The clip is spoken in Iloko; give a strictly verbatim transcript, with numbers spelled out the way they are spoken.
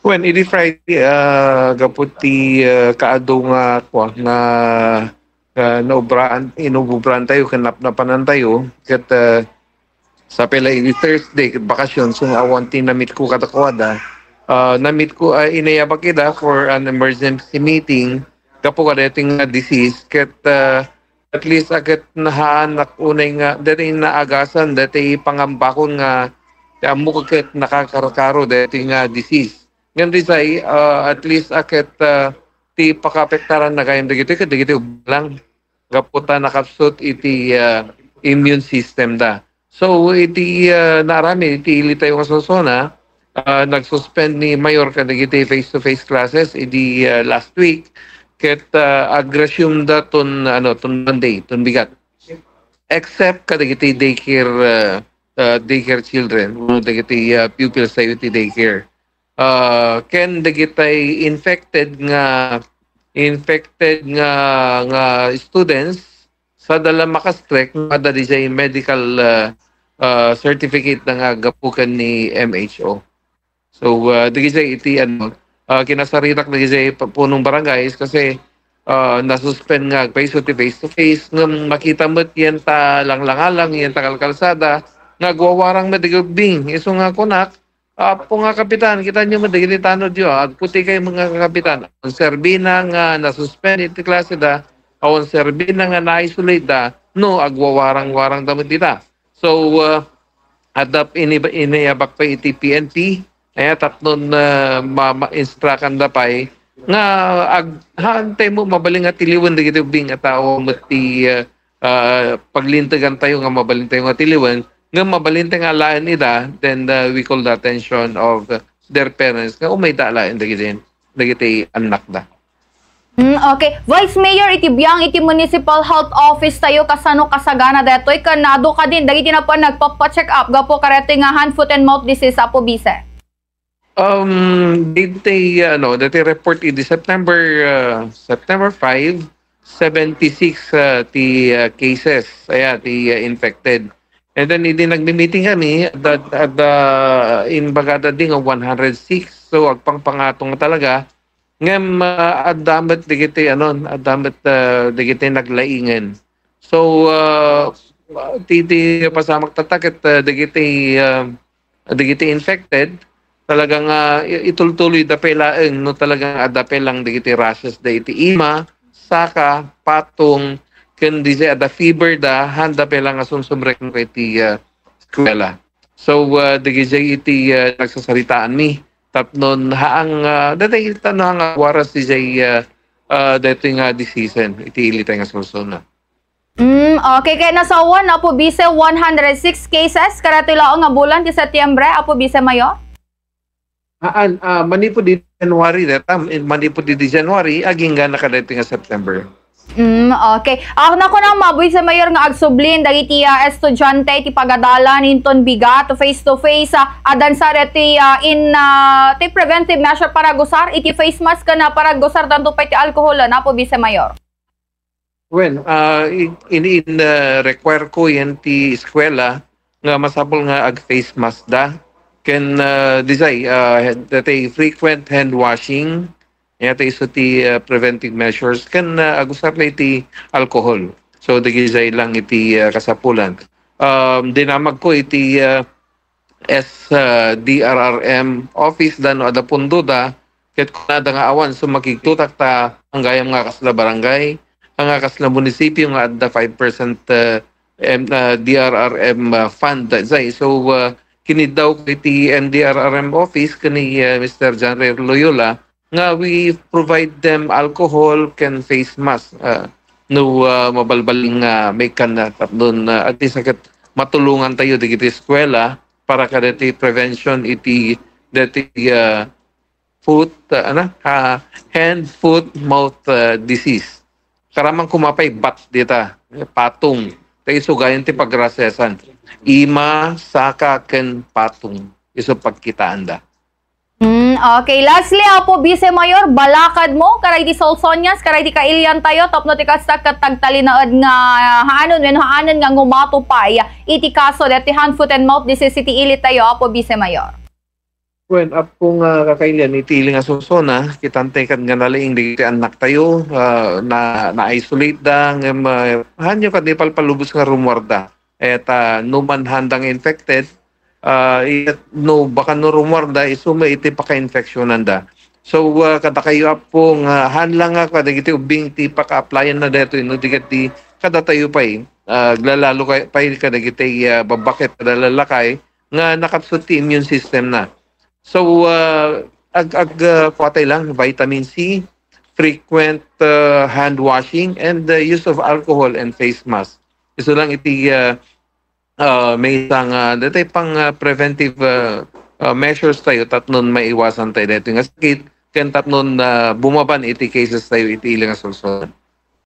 Well, idi Friday, ah, gapu ti, ah, kaadu nga, kua, nga, ah, naubraan, inububraan tayo, ken napnapanan tayo, ket, ah, sapay la idi Thursday, ket bakasyon, so awan ti na-meet ko kadakuada. Ah, na-meet ko, ah, inayabak ida for an emergency meeting, gapu kadaytoy nga disease, ket, ah, at least, ah, ket nahaanak unay nga, daytoy naagasan, daytoy pangambakon nga, ti ammok ket nakakarkaro, daytoy nga disease. Ngem diay, ah, at least, ah, ket, ah, ti pakaapektaran na gayam dagitoy, ket dagitoy ubing lang. Gapu ta nakapsut iti, ah, immune system da. So, iti, ah, naaramid iti ili tayo nga sorsona, ah, nag-suspend ni Mayor kadagiti face-to-face classes idi, ah, last week. Ket, ah, ag-resume da ton, ano, ton Monday, ton bigat. Except kadagiti daycare, ah, ah, daycare children, wenno dagiti, ah, pupils tayo iti daycare. Ah, ken dagitay infected nga, infected nga, nga students, sada la makastrek, adda diay medical, ah, ah, certificate na nga gapu ken ni M H O. So, ah, dagijay iti, ano, ah, kinasaritak dagijay pa-, punong barangay kasi, ah, nasuspend nga agpay-, iti face to face, ngem makita met yan ta langlangalang, yan ta kalkalsada, nga agwawarang met dagiti ubbing. Isu nga kunak, "Apo nga kapitan, kitaenyo met dagiti tanodyo, ah, agputi kayo mga kapitan." Awan serbina nga nasuspend iti klase da, awan serbina nga na-isolate da, no, agwawarang-warang da met dita. So, ah, adda ini-, inayabak pay iti P N P, aya tapno, ah, ma-, ma-instruct-an da pay nga ag-, haan tayo met mabalin nga tiliwen dagiti ubbing a tao met ti, ah, ah, paglintegan tayo nga mabalin tayo nga tiliwen, ngem mabalin tayo nga alaen ida, then, ah, we call the attention of their parents nga umayda alaen dagiti, dagiti annakda. Mm, okay. Vice Mayor, iti biang iti Municipal Health Office tayo, kasano kasagana daytoy? Ken adu kadin dagiti napan nagpapa-check up gapu kadaytoy nga hand, foot, and mouth disease, Apo Vice? Um, daytoy, ano, daytoy report idi September, ah, September five, seventy-six, ah, ti, ah, cases, aya, ti, ah, infected. And then, idi nagmi-meeting kami, adda, adda, imbagada di nga one hundred six. So, agpangpangatong talaga. Ngem, ah, adda met dagiti, ano, adda met, ah, dagiti naglaingen. So, ah, ti, ti pasamak tatta ket, ah, dagiti, ah, dagiti infected, talagang, ah, i-, itultuloy da pay laeng no talagang adda pay lang dagiti rashes da iti ima, saka, patong, ken diay adda fever da, haan da pay lang nga sumsumrek iti, ah, eskwela. So, ah, dagijay iti, ah, nagsasaritaanmi. Tapno haan, ah, daytoy ita no nga waras diay, ah, ah, daytoy nga disease iti ilitay nga sorsona. Mm, okay. Ket nasawen, Apo Vice, one hundred six cases kadaytoy laeng nga bulan ti Setyembre, Apo Vice Mayor? Haan, ah, manipud idi January, dayta, manipud idi January, agingga na kadaytoy nga September. Mm, okay. Ah, naku na, Apo Vice Mayor, nga agsublin dagiti, ah, estudiante ti pagadalan inton bigat, face to face, ah, addan sa daytoy, ah, in, ah, ti preventive measure para agusar iti face mask ken, ah, para agusar tanto pay ti alcohol, ah, Apo Vice Mayor. Well, ah, in, in, in, ah, require ko yan ti eskwela nga masapul nga ag-face mask da. Ken, ah, diay, ah, daytoy frequent hand washing, iti isu ti, ah, preventive measures, ken, ah, agusar na iti alcohol. So, dagijay lang iti, ah, kasapulan. Um, dinamag ko iti, ah, S, ah, D R R M office da no adda pundo da, ket kunada nga awan, so makigtutak ta, ang gayam nga kasla barangay, ang nga kasla munisipyo nga adda five percent, ah, M-, ah, D R R M, ah, fund da, say. So, ah, kiniddaw ko iti M D R R M office ken ni, ah, Mister John Ray Loyola, nga we provide them alcohol ken face mask, ah, no, ah, mabalbalin nga maikkan na tapno, ah, at least ket matulongan tayo dagiti eskwela para kadagiti prevention iti dagiti, ah, foot, ah, ano, ah, hand, foot, mouth, ah, disease. Karaman kumapay bat dita, eh, patong. Ta isu gayan ti pagrasesan. Ima, saka, ken patong. Isu pagkitaanda. Mm, okay. Lastly, Apo Vice Mayor, balakad mo, karay di Solsonias, karay di kailian tayo, tapno ti kasta ket tagtalinaed nga haanon, wenno haanon nga ngumato pay iti kaso deti hand, foot, and mouth disease iti ili tayo, Apo Vice Mayor. Wen, appo nga kakailian iti ili nga sorsona, kitantay kad nga nalaing dagiti annaktayo, ah, na, na-isolate da, ngem, ah, hanyo kad ipalpalubos nga rummuarda. Et, ah, no manhanda nga infected, ah, it, no baka no rummuarda, isu met iti pakainfeksionanda. So, ah, kadakayo appo nga han lang nga kadagiti ubbing ti paka-applyan na daytoy, no di ket di kadatayo pay, ah, aglalalo kay, pay kadagiti, ah, babakket kada lalakay nga nakapsut ti immune system na. So, ah, ag, ag, ah, kuatay lang, vitamin C, frequent, ah, hand washing, and the use of alcohol and face mask. Isu lang iti, ah, ah, maysa nga, daytoy pang, ah, preventive, ah, ah, measures tayo tapno maiwasan tayo daytoy nga sakit, ken tapno, ah, bumaban iti cases tayo iti ili nga sorsona.